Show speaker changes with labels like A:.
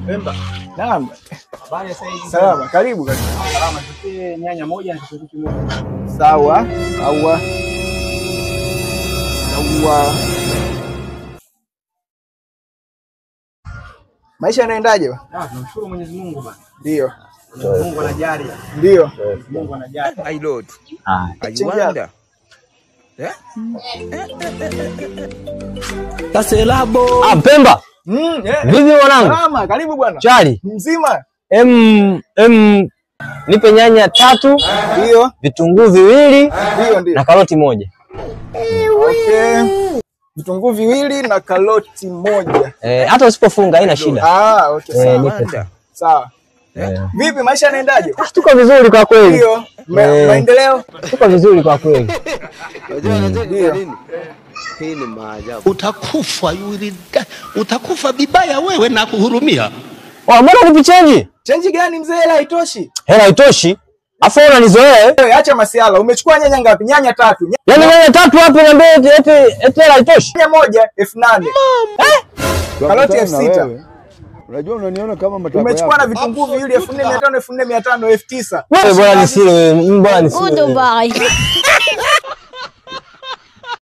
A: Pemba.
B: Naam.
A: Habari ya sasa hivi?
B: Salama, karibu karibu.
A: Salama, tutie nyanya moja na kitunguu kimoja.
B: Sawa, sawa. Sawa. Maisha yanaendaje ba?
A: Ah, tunamshukuru Mwenyezi Mungu bana.
B: Ndio.
A: Mwenyezi Mungu anajali.
B: Ndio.
A: Mungu anajali.
C: My lord. I
B: Change
C: wonder.
D: Ah, Pemba.
B: Yeah.
D: Vipi mwanangu?
B: Salama, karibu bwana.
D: Chali.
B: Mzima.
D: Nipe nyanya 3,
B: Ndio.
D: vitunguu 2
B: Ndio, ndio.
D: na karoti 1.
B: Okay. Vitunguu 2 na karoti 1.
D: Hata usipofunga haina shida.
B: Ah, okay, sawa.
D: Nipe.
B: Sawa. Vipi maisha yanaendaje?
D: Tuko vizuri kwa kweli.
B: Ndio. Maendeleo?
D: Tuko vizuri kwa kweli.
B: Ndio.
E: Hii ni maajabu.
F: Utakufa, you will die. Utakufa vibaya wewe na kuhurumia.
D: Oh, mbona unipi change?
B: Change gani mzee, hela haitoshi?
D: Hela haitoshi? Afu unanizoea eh?
B: Wewe acha masiala. Umechukua nyanya ngapi? Nyanya 3.
D: Yaani nyanya 3 hapo niambie eti hela haitoshi?
B: Nyanya moja 8,000. Karoti 6,000.
G: Unajua unaniona kama matako yako.
B: Umechukua na vitunguu 2 4,500, 4,500, 9,000.
D: Wewe bwana nisile wewe, bwana nisile.
H: Goodbye.